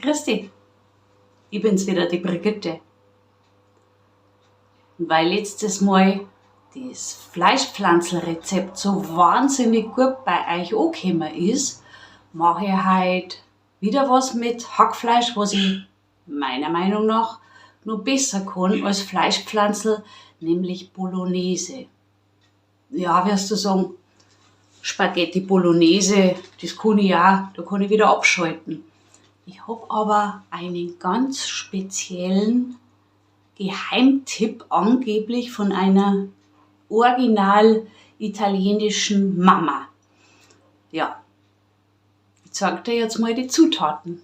Grüß dich, ich bin's wieder, die Brigitte. Und weil letztes Mal das Fleischpflanzlrezept so wahnsinnig gut bei euch angekommen ist, mache ich heute wieder was mit Hackfleisch, was ich meiner Meinung nach noch besser kann als Fleischpflanzl, nämlich Bolognese. Ja, wirst du sagen, Spaghetti Bolognese, das kann ich auch, da kann ich wieder abschalten. Ich hab aber einen ganz speziellen Geheimtipp angeblich von einer original italienischen Mama. Ja, ich zeig dir jetzt mal die Zutaten.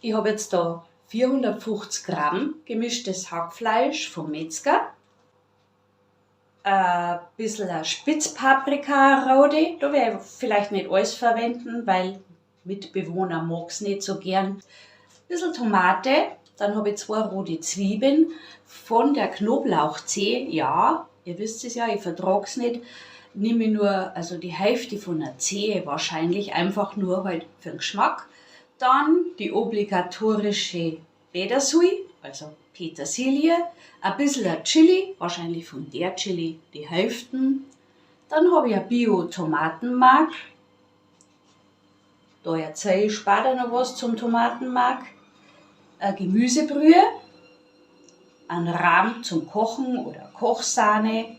Ich hab jetzt da 450 Gramm gemischtes Hackfleisch vom Metzger, ein bisschen Spitzpaprika rote, da werde ich vielleicht nicht alles verwenden, weil Mitbewohner mag's nicht so gern. Ein bisschen Tomate, dann habe ich 2 rote Zwiebeln von der Knoblauchzehe, ja, ihr wisst es ja, ich vertrag's nicht, nehme ich nur, also die Hälfte von der Zehe wahrscheinlich, einfach nur halt für den Geschmack. Dann die obligatorische Petersilie, also Petersilie, ein bisschen Chili, wahrscheinlich von der Chili die Hälfte. Dann habe ich ein Bio-Tomatenmark. Da erzähle ich später noch was zum Tomatenmark. Eine Gemüsebrühe, einen Rahm zum Kochen oder Kochsahne,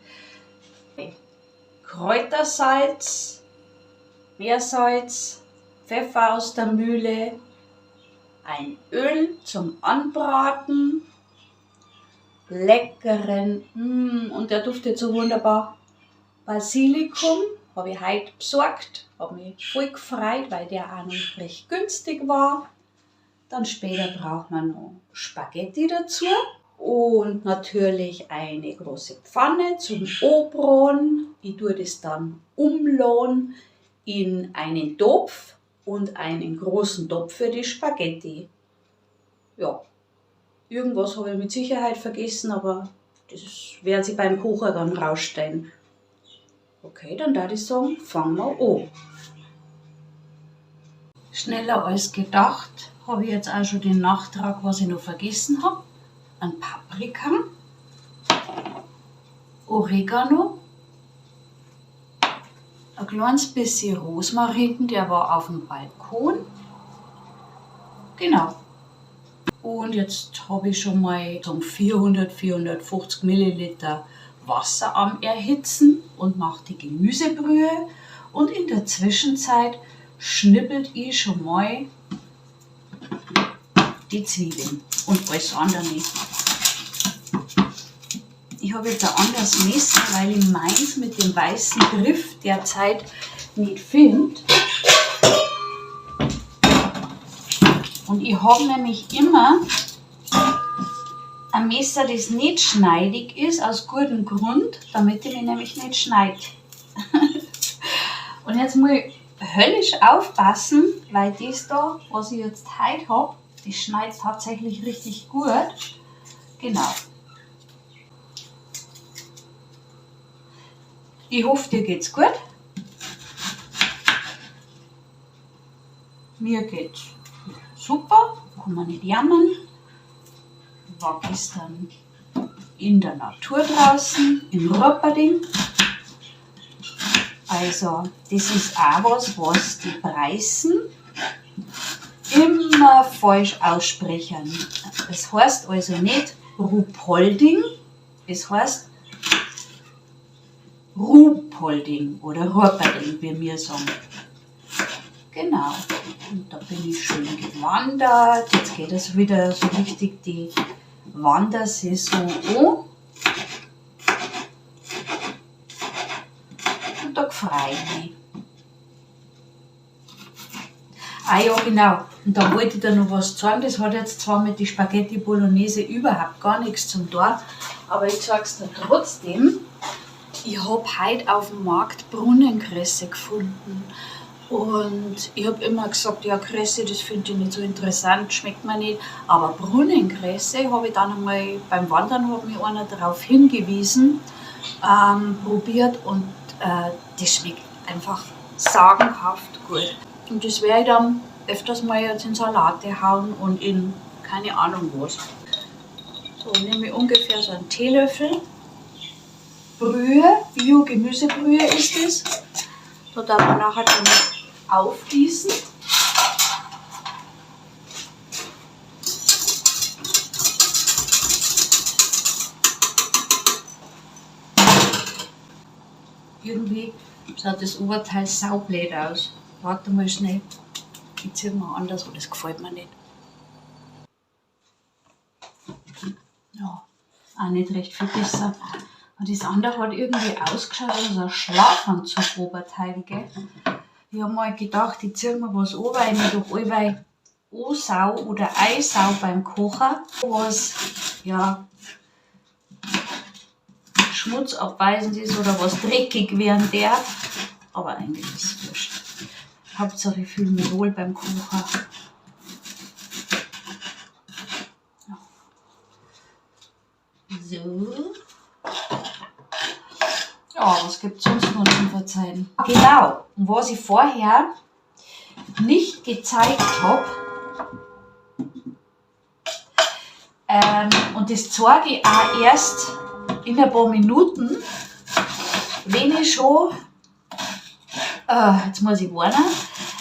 Kräutersalz, Meersalz, Pfeffer aus der Mühle, ein Öl zum Anbraten, leckeren, und der duftet so wunderbar, Basilikum habe ich heute besorgt, hab mich voll gefreut, weil der auch noch recht günstig war. Dann später braucht man noch Spaghetti dazu und natürlich eine große Pfanne zum Anbraten. Ich tue das dann umladen in einen Topf und einen großen Topf für die Spaghetti. Ja, irgendwas habe ich mit Sicherheit vergessen, aber das werden sie beim Kochen dann rausstellen. Okay, dann würde ich sagen, fangen wir an. Schneller als gedacht habe ich jetzt auch schon den Nachtrag, was ich noch vergessen hab. An Paprika, Oregano, ein kleines bisschen Rosmarin, der war auf dem Balkon. Genau. Und jetzt habe ich schon mal so 400, 450 Milliliter Wasser am Erhitzen und mache die Gemüsebrühe. Und in der Zwischenzeit schnippelt ich schon mal die Zwiebeln und alles andere. Ich habe jetzt ein anderes Messer, weil ich meins mit dem weißen Griff derzeit nicht finde. Und ich habe nämlich immer ein Messer, das nicht schneidig ist, aus gutem Grund, damit ich mich nämlich nicht schneide. Und jetzt muss ich höllisch aufpassen, weil das da, was ich jetzt heute hab, das schneidet tatsächlich richtig gut. Genau. Ich hoffe, dir geht's gut. Mir geht's super, kann man nicht jammern. Ich war gestern in der Natur draußen, in Ruhpolding. Also, das ist auch was, was die Preisen immer falsch aussprechen. Es heißt also nicht Ruhpolding, es heißt Ruhpolding oder Ruhpolding, wie wir sagen. Genau, und da bin ich schön gewandert. Jetzt geht es wieder so richtig die Wandersaison an. Und da freue ich mich. Ah ja, genau. Und da wollte ich dir noch was zeigen. Das hat jetzt zwar mit den Spaghetti Bolognese überhaupt gar nichts zum tun, aber ich zeig's dir trotzdem. Ich hab heute auf dem Markt Brunnenkresse gefunden. Und ich hab immer gesagt, ja, Kresse, das find ich nicht so interessant, schmeckt mir nicht. Aber Brunnenkresse hab ich dann einmal beim Wandern, hat mich einer darauf hingewiesen, probiert und das schmeckt einfach sagenhaft gut. Und das werde ich dann öfters mal jetzt in Salate hauen und in keine Ahnung was. So, nehme ich ungefähr so einen Teelöffel Brühe, Bio-Gemüsebrühe ist es. Da darf man nachher dann aufgießen. Irgendwie schaut das Oberteil saublöd aus. Warte mal schnell. Ich zieh mal anders, oh, das gefällt mir nicht. Ja, auch nicht recht viel besser. Und das andere hat irgendwie ausgeschaut wie so ein Schlafanzug-Oberteil, gell? Ich hab mal gedacht, ich zieh mir was an, weil ich mich doch allweil ansau oder einsau beim Kochen. Was, ja, schmutzabweisend ist oder was dreckig werden darf. Aber eigentlich ist es wurscht. Hauptsache ich fühle mich wohl beim Kochen. Ja. So. Ja, was gibt's sonst noch zum Verzeihen? Genau, und was ich vorher nicht gezeigt hab, und das zeige ich auch erst in ein paar Minuten, wenn ich schon, jetzt muss ich warnen,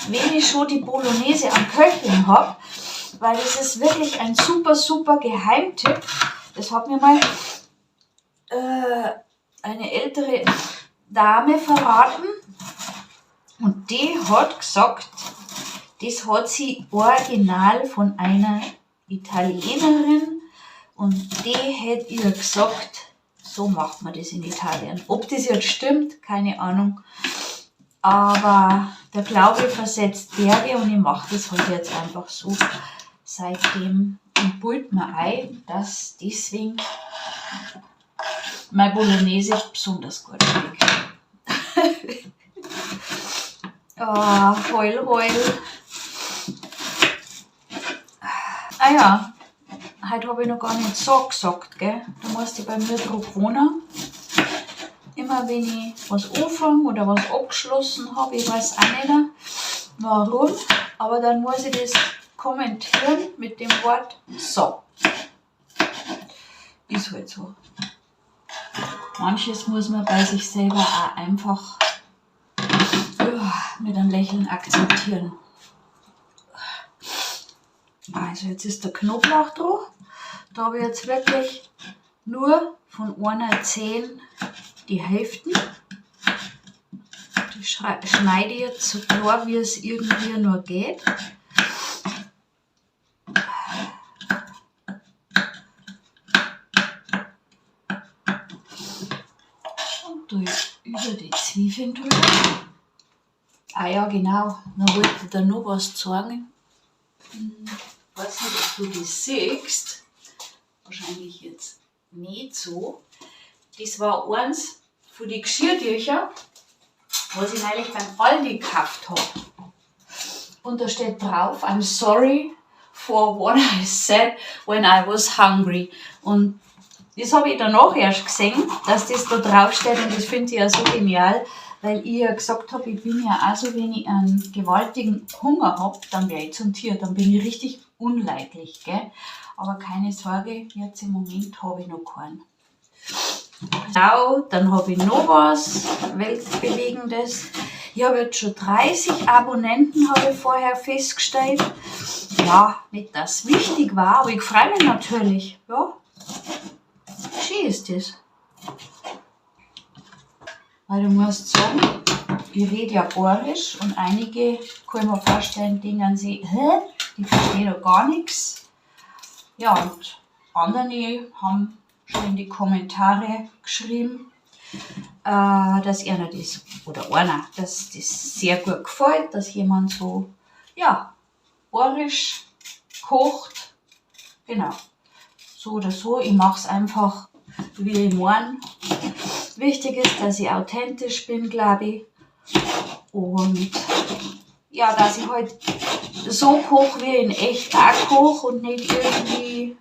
wenn ich schon die Bolognese am Köcheln hab, weil das ist wirklich ein super, super Geheimtipp. Das hat mir mal eine ältere Dame verraten und die hat gesagt, das hat sie original von einer Italienerin und die hat ihr gesagt, so macht man das in Italien. Ob das jetzt stimmt, keine Ahnung. Aber der Glaube versetzt Berge und ich mach das halt jetzt einfach so seitdem und bild mir ein, dass deswegen meine Bolognese besonders gut schmeckt. Oh, heul, heul. Ah ja, heute hab ich noch gar nicht so gesagt, gell? Da musst du bei mir drauf wohnen. Immer wenn ich was anfange oder was abgeschlossen hab, ich weiß auch nicht warum, aber dann muss ich das kommentieren mit dem Wort so. Ist halt so. Manches muss man bei sich selber auch einfach mit einem Lächeln akzeptieren. Also jetzt ist der Knoblauch dran. Da habe ich jetzt wirklich nur von einer 10 die Hälften. Die schneide ich jetzt so klar, wie es irgendwie nur geht. Und tue ich über die Zwiebeln drüber. Ah ja, genau, dann wollte ich dir noch was zeigen. Ich weiß nicht, ob du das siehst. Wahrscheinlich jetzt nicht so. Das war eins von den Geschirrtüchern, was ich neulich beim Aldi gekauft hab. Und da steht drauf, I'm sorry for what I said when I was hungry. Und das hab ich danach erst gesehen, dass das da drauf steht und das finde ich ja so genial, weil ich ja gesagt hab, ich bin ja auch so, wenn ich einen gewaltigen Hunger hab, dann wär ich zum Tier, dann bin ich richtig unleidlich, gell? Aber keine Sorge, jetzt im Moment hab ich noch keinen. Genau, dann hab ich noch was Weltbewegendes. Ich hab jetzt schon 30 Abonnenten, hab ich vorher festgestellt. Ja, nicht, dass es wichtig war, aber ich freu mich natürlich. Ja, schön ist das. Weil du musst sagen, ich red ja Bayerisch und einige, kann ich mir vorstellen, denken sich, hä, die verstehen doch gar nix. Ja, und andere haben schon in die Kommentare geschrieben, dass einer das, oder einer, dass das sehr gut gefällt, dass jemand so, ja, bayerisch kocht. Genau. So oder so, ich mach's einfach, wie ich mein. Wichtig ist, dass ich authentisch bin, glaub ich. Und ja, dass ich halt so koch, wie ich in echt auch koch und nicht irgendwie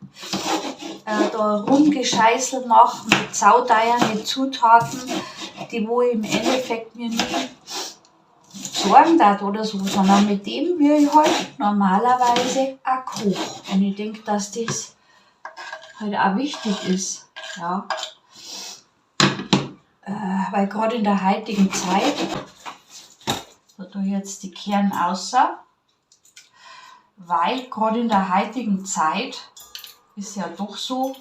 da rumgescheißelt mach mit sauteuren Zutaten, die wo ich im Endeffekt mir nie Sorgen tat oder so, sondern mit dem, wie ich halt normalerweise auch koch. Und ich denk, dass das halt auch wichtig ist, ja. Weil grad in der heutigen Zeit, da tue ich jetzt die Kerne außer, weil grad in der heutigen Zeit ist ja doch so,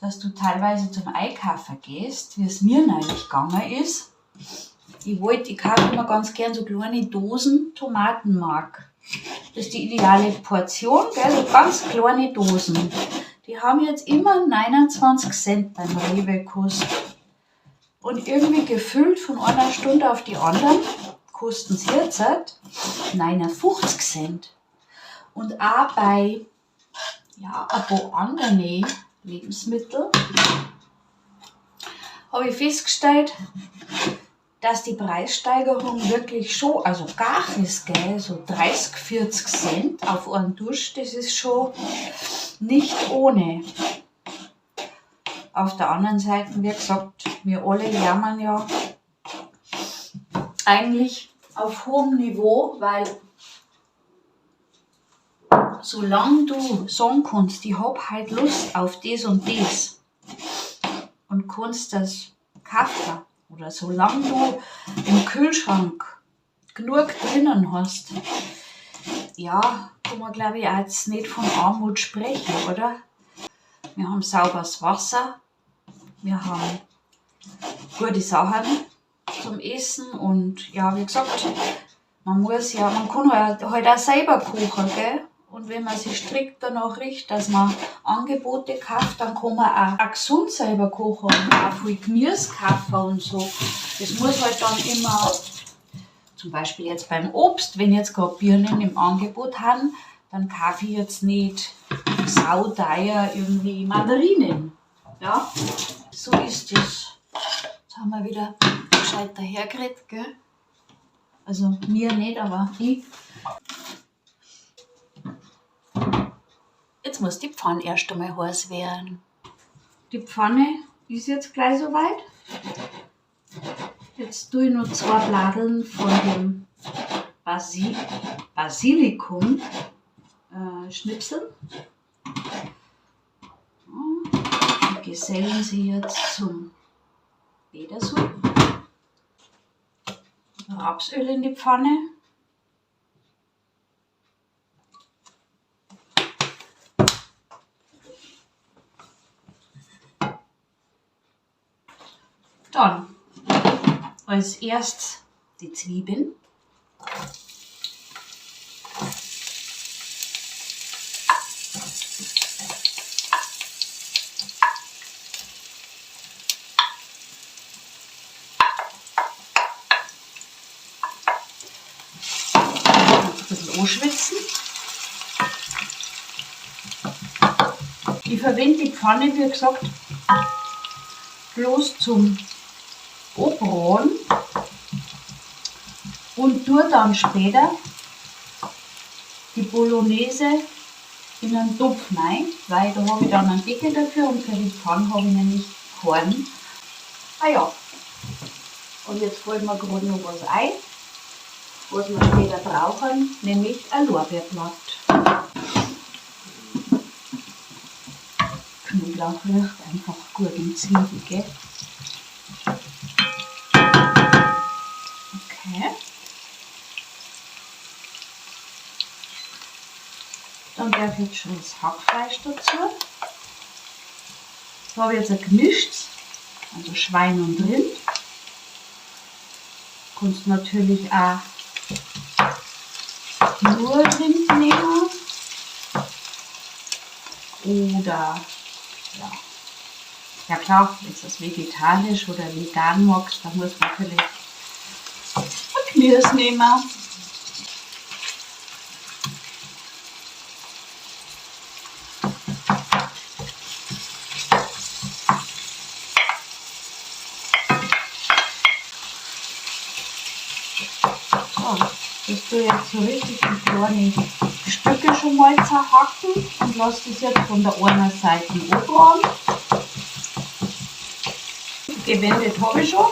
dass du teilweise zum Einkaufen gehst, wie es mir neulich gegangen ist. Ich kaufe immer ganz gern so kleine Dosen Tomatenmark. Das ist die ideale Portion, gell? So ganz kleine Dosen. Die haben jetzt immer 29 Cent beim Rewe gekostet. Und irgendwie gefühlt von einer Stunde auf die anderen kosten sie jetzt 59 Cent. Und auch bei, ja, ein paar anderen Lebensmitteln habe ich festgestellt, dass die Preissteigerung wirklich schon, also gar ist, gell, so 30, 40 Cent auf einen Dusch, das ist schon nicht ohne. Auf der anderen Seite, wie gesagt, wir alle jammern ja eigentlich auf hohem Niveau, weil solange du sagen kannst, ich hab halt Lust auf das und das und kannst das kaufen, oder solange du im Kühlschrank genug drinnen hast, ja, kann man, glaub ich, auch jetzt nicht von Armut sprechen, oder? Wir haben sauberes Wasser, wir haben gute Sachen zum Essen und ja, wie gesagt, man muss ja, man kann halt auch selber kochen, gell? Und wenn man sich strikt danach richtet, dass man Angebote kauft, dann kann man auch gesund selber kochen und auch viel Gemüse kaufen und so. Das muss halt dann immer, zum Beispiel jetzt beim Obst, wenn jetzt gerade Birnen im Angebot haben, dann kaufe ich jetzt nicht sauteuer irgendwie Mandarinen. Ja, so ist das. Jetzt haben wir wieder gescheit dahergeredet, gell? Also mir nicht, aber ich. Jetzt muss die Pfanne erst einmal heiß werden. Die Pfanne ist jetzt gleich soweit. Jetzt tue ich noch 2 Bladeln von dem Basilikum schnipseln. Die gesellen sie jetzt zum Petersil. Rapsöl in die Pfanne. Dann als erstes die Zwiebeln. Ein bisschen anschwitzen. Ich verwende die Pfanne, wie gesagt, bloß zum Anbraten und tue dann später die Bolognese in einen Topf rein, weil da habe ich dann einen Deckel dafür und für die Pfanne habe ich nämlich keinen. Ah ja, und jetzt fällt mir gerade noch was ein, was wir später brauchen, nämlich ein Lorbeerblatt. Knoblauch riecht einfach gut in Zwiebel, gell? Okay. Dann darf jetzt schon das Hackfleisch dazu. Das habe ich jetzt ein gemischtes, also Schwein und Rind. Kannst natürlich auch nur Rind nehmen. Oder, ja, ja klar, wenn du das vegetarisch oder vegan magst, dann muss man natürlich ein Gemüse nehmen. So, das tue ich jetzt so richtig in kleine Stücke schon mal zerhacken und lass das jetzt von der einen Seite anbraten. Gewendet habe ich schon.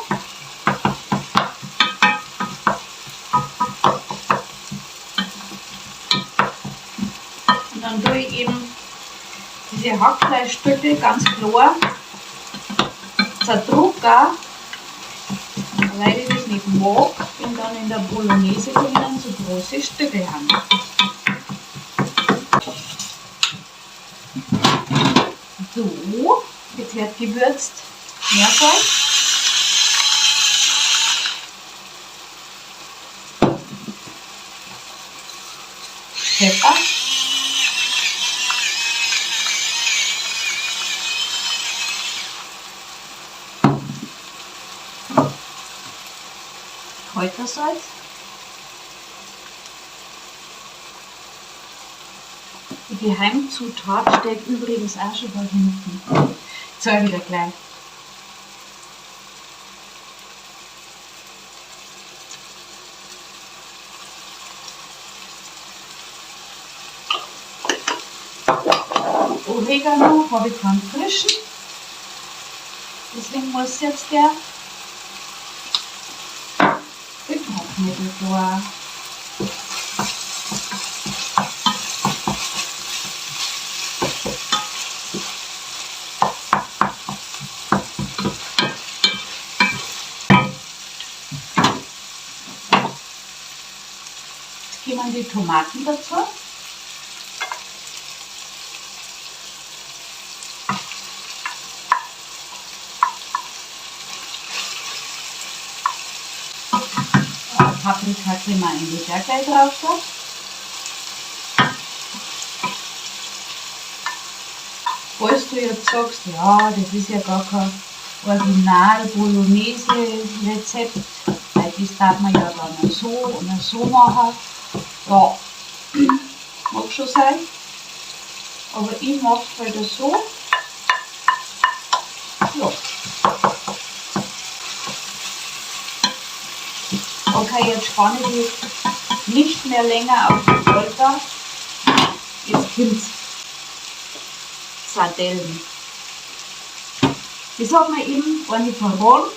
Dann tue ich eben diese Hackfleischstücke ganz klar zerdrucken, weil ich das nicht mag, wenn dann in der Bolognese drinnen so große Stücke haben. So, jetzt wird gewürzt Meersalz. Pfeffer. Kräutersalz. Die Geheimzutat steht übrigens auch schon da hinten. Zeige ich dir gleich. Oregano habe ich keinen frischen, deswegen muss jetzt der getrocknete da. Jetzt kommen die Tomaten dazu. Paprika können wir eigentlich auch gleich drauf tun. Falls du jetzt sagst, ja, das ist ja gar kein Original Bolognese-Rezept, weil das darf man ja dann so und so machen. Ja, mag schon sein, aber ich mach's halt so. Ja. Okay, jetzt spanne ich nicht mehr länger auf die Folter. Jetzt kommt's. Sardellen. Das hat mir eben eine verraten.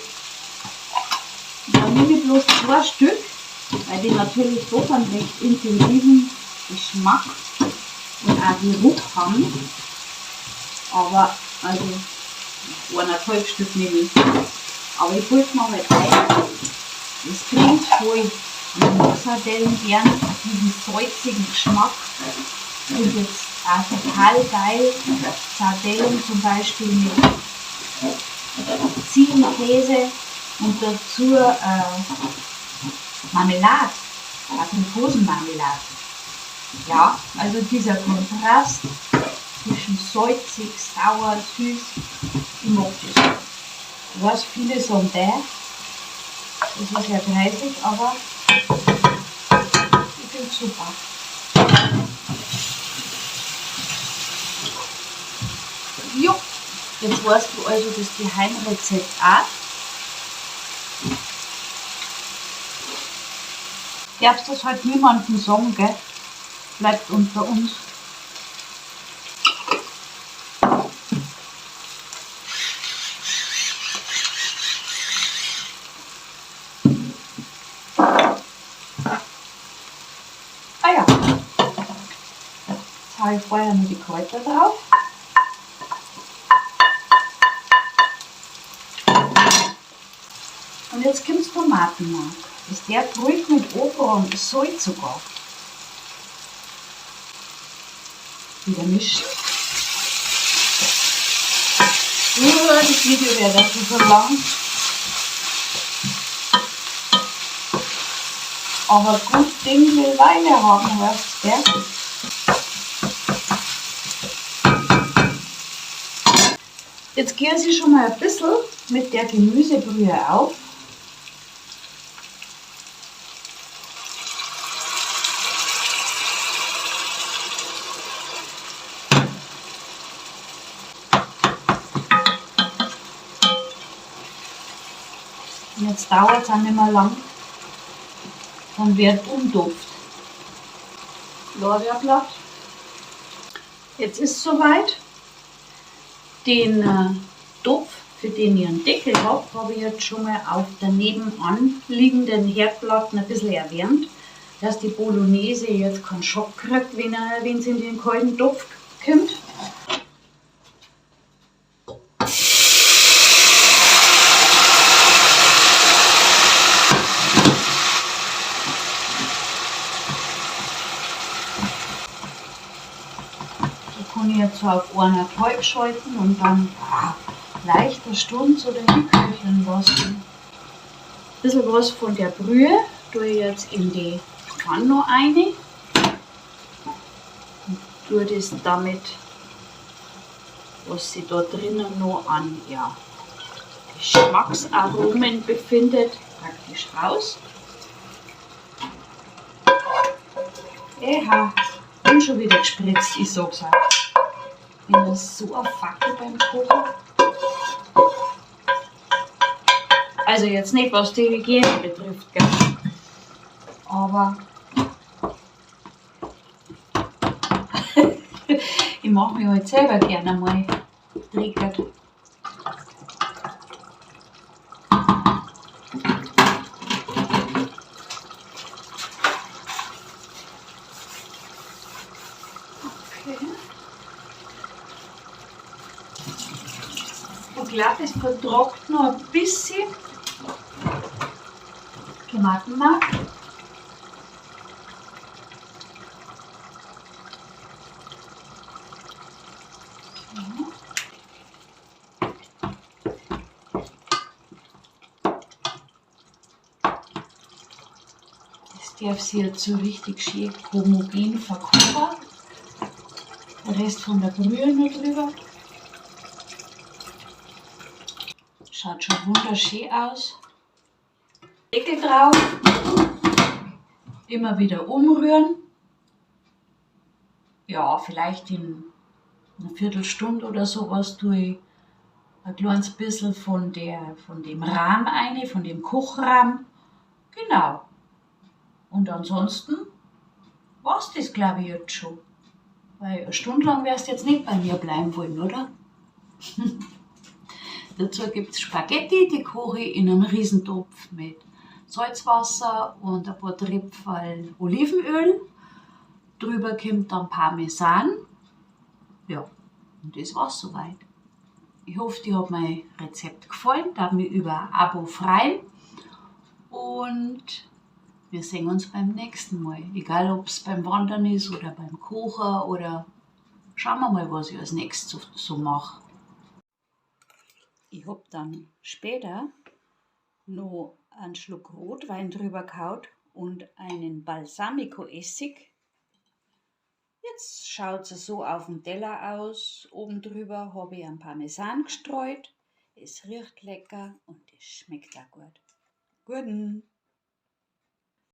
Da nehme ich bloß 2 Stück, weil die natürlich doch einen recht intensiven Geschmack und auch Geruch haben. Aber also 1,5 Stück nehme ich. Aber ich brüte mir halt ein. Das klingt voll. Ich mag Sardellen gern, diesen salzigen Geschmack. Und jetzt auch total geil. Sardellen zum Beispiel mit Ziegenkäse und dazu Marmelade, Aprikosenmarmelade. Ja, also dieser Kontrast zwischen salzig, sauer, süß, ich mag das. Ich weiß, viele sagen, das ist ja greisig, aber ich find's super. Jo, jetzt weißt du also das Geheimrezept auch. Darfst das halt niemandem sagen, gell? Bleibt unter uns. Ah ja, jetzt habe ich vorher noch die Kräuter drauf. Und jetzt kommt's Tomatenmark. Das darf ruhig mit Ober und Salz sogar. Wieder mischen. Das Video wäre das schon so lang. Aber gut Ding will Weile haben, weißt du, gell? Jetzt gäre sie schon mal ein bisschen mit der Gemüsebrühe auf. Und jetzt dauert's auch nicht mehr lang, dann wird umtopft. Lorbeerblatt. Jetzt ist es soweit. Den Topf, für den ich einen Deckel hab, habe ich jetzt schon mal auf der nebenan liegenden Herdplatte ein bisschen erwärmt. dass die Bolognese jetzt keinen Schock kriegt, wenn sie in den kalten Topf kommt. Da kann ich jetzt so auf 1,5 schalten und dann leicht eine Stunde so dahin köcheln lassen. Ein bisschen was von der Brühe tue ich jetzt in die Pfanne noch rein und tue das damit, was sich da drinnen noch an Geschmacksaromen befindet, praktisch raus. Eha, bin schon wieder gespritzt, ich sag's euch. Ich bin so eine Fackel beim Kochen. Also jetzt nicht, was die Hygiene betrifft, gell? Aber ich mach mich halt selber gerne mal dreckig. Okay. Ich glaube, es vertragt noch ein bisschen Tomatenmark. Das darf sich jetzt so richtig schön homogen verkochen. Der Rest von der Brühe noch drüber. Schaut schon wunderschön aus. Deckel drauf. Immer wieder umrühren. Ja, vielleicht in einer Viertelstunde oder sowas tue ich ein kleines bisschen von dem Rahm rein, von dem Kochrahm. Genau. Und ansonsten war's das, glaub ich, jetzt schon. Weil eine Stunde lang wirst du jetzt nicht bei mir bleiben wollen, oder? Dazu gibt's Spaghetti, die koche ich in einem Riesentopf mit Salzwasser und ein paar Tröpfchen Olivenöl. Drüber kommt dann Parmesan. Ja, und das war's soweit. Ich hoffe, dir hat mein Rezept gefallen. Darf mich über ein Abo freuen. Und wir sehen uns beim nächsten Mal. Egal, ob's beim Wandern ist oder beim Kochen oder schauen wir mal, was ich als nächstes so mache. Ich hab dann später noch einen Schluck Rotwein drüber gehaut und einen Balsamico-Essig. Jetzt schaut's so auf dem Teller aus. Oben drüber hab ich einen Parmesan gestreut. Es riecht lecker und es schmeckt auch gut. Guten!